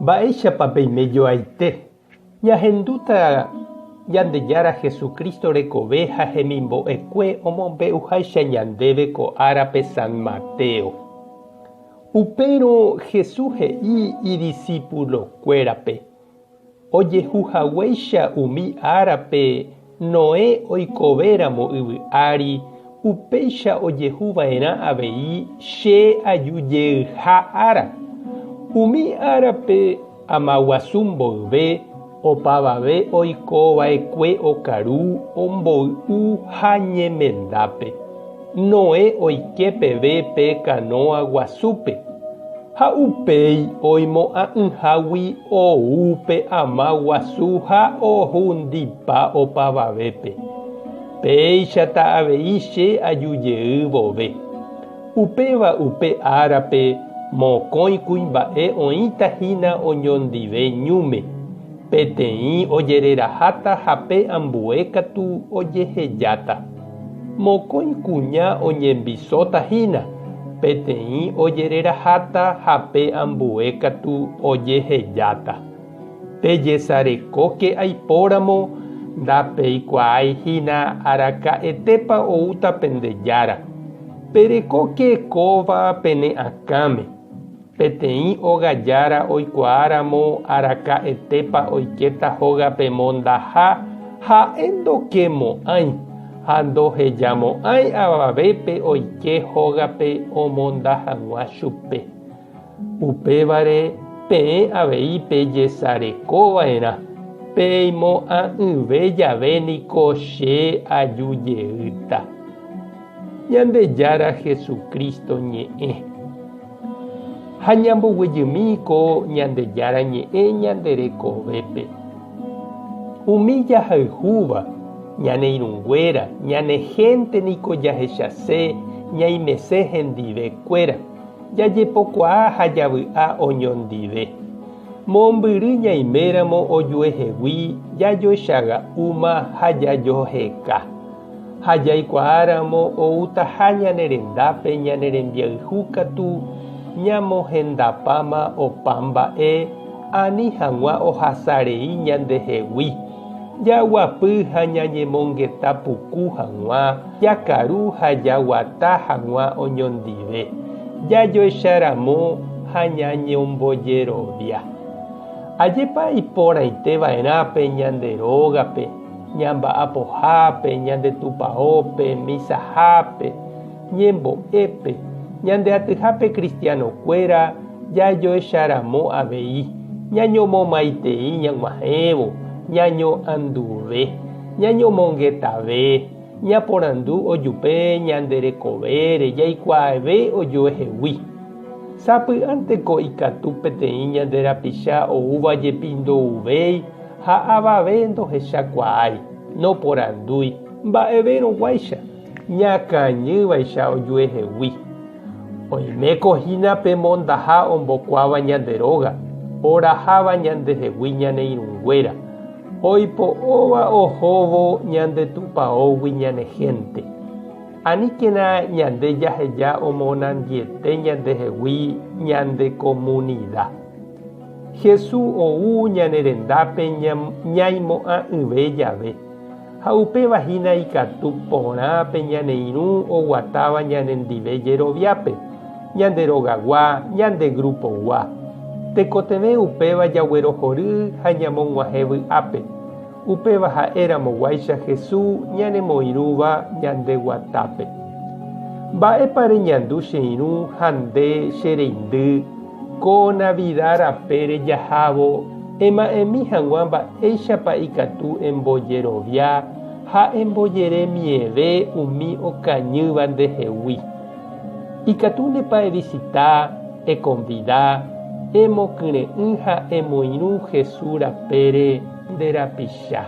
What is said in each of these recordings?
Mba'éichapa peime joaite ñahendúta Ñandejára Jesucristo rekove ha hemimbo'ekue omombe'uháicha ñandéve ko árape San Mateo. Upérõ Jesús he'i idisipulokuérape, Ojehu haguéicha umi árape Noé oikovéramo yvy ári, upéicha ojehu va'erã avei che aju jeyha ára. Umi árape amaguasu mboyve opavave oiko va'ekue okaru, omboy'u ha ñemendápe. Noé oike peve pe kanóa guasúpe. Ha upéi oimo'ã'ỹhágui ou pe ama guasu ha ohundipa opavavépe. Péichata avei che aju jey vove. Upéva upe árape mokõi kuimba'e oĩta hína oñondive ñúme, peteĩ ojereraháta ha pe ambue katu ojehejáta. Mokõi kuña oñembisóta hína, peteĩ ojereraháta ha pe ambue katu ojehejáta. Pejesarekóke aipóramo ndapeikuaái hína araka'etépa oúta pende Jára. Perekóke kóva pene akãme. Peteĩ óga jára oikuaáramo araka'etépa oikéta hógape mondaha, ha'e ndokemo'ãi ha ndohejamo'ãi avavépe oike hógape omonda hag̃ua chupe. Upévare peẽ avei pejesarekova'erã, peimo'ã'ỹve jave niko che aju jeýta. Ñandejára Jesucristo ñe'ẽ. Ha ñamboguejymi ko Ñandejára ñe'ẽ ñande rekovépe. Umi jahayhúva, ñane irũnguéra, ñane hénte niko jahechase ñaimese hendive kuéra, jajepokuaa ha javy'a oñondive. Mombyry ñaiméramo ojuehegui jajoechaga'úma ha jajoheka. Ha jaikuaáramo outaha ñane rendápe ñane rembiayhu katu ñamohendapáma opa mba'e ani hag̃ua ohasa rei ñandehegui, jaguapy ha ñañemongeta puku hag̃ua, jakaru ha jaguata hag̃ua oñondive, jajoecharamo ha ñañombojerovia. Ajépa iporãite va'erã pe ñande rógape ñamba'apohápe, ñande tupaópe, misahápe, ñembo'épe, ñande atyhápe cristiano-kuéra jajoecharamo avei, ñañomomaitei ñag̃uahẽvo, ñañoanduve, ñañomongetave, ñaporandu ojupe ñande rekovére, jaikuaave ojuehegui. Sapy'ánteko ikatu peteĩ ñande rapicha oúva jepi ndouvéi ha avave ndohechakuaái, noporandúi, mba'evérõguáicha, ñakañývaicha ojuehegui. Oiméko hína pe mondaha ombokuáva ñande róga, oraháva ñandehegui ñane irũnguéra, oipo'óva ohóvo ñande tupaógui ñane hénte. Aníkena ñande jaheja omonandiete ñandehegui ñande komunida. Jesús ou ñane rendápe ñaimo'ã'ỹve jave, ha upéva hína ikatu porã pe ñane irũ oguatáva ñanendive jeroviápe, ñande rogagua, ñande grupogua. Tekotevẽ upéva jaguerohory ha ñamog̃uahẽ vy'ápe. Upéva ha'éramoguáicha Jesús ñanemoirũva ñande guatápe. Mba'épa reñandu che irũ ha nde che reindy ko Navida rapére jahávo ema'ẽmi hag̃ua mba'éichapa ikatu embojerovia ha embojeremieve umi okañýva ndehegui? Ikatúnepa evisita, ekonvida, emokyre'ỹ ha emoirũ Jesús rapére nde rapicha.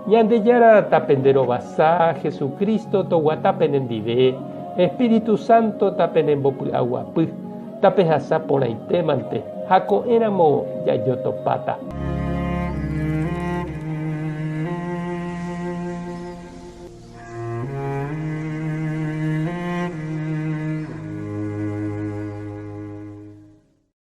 Ñandejára tapenderovasa, Jesucristo toguata penendive, Espíritu Santo tapenembopy'aguapy, tapehasa porãitémante ha ko'ẽramo jajotopáta.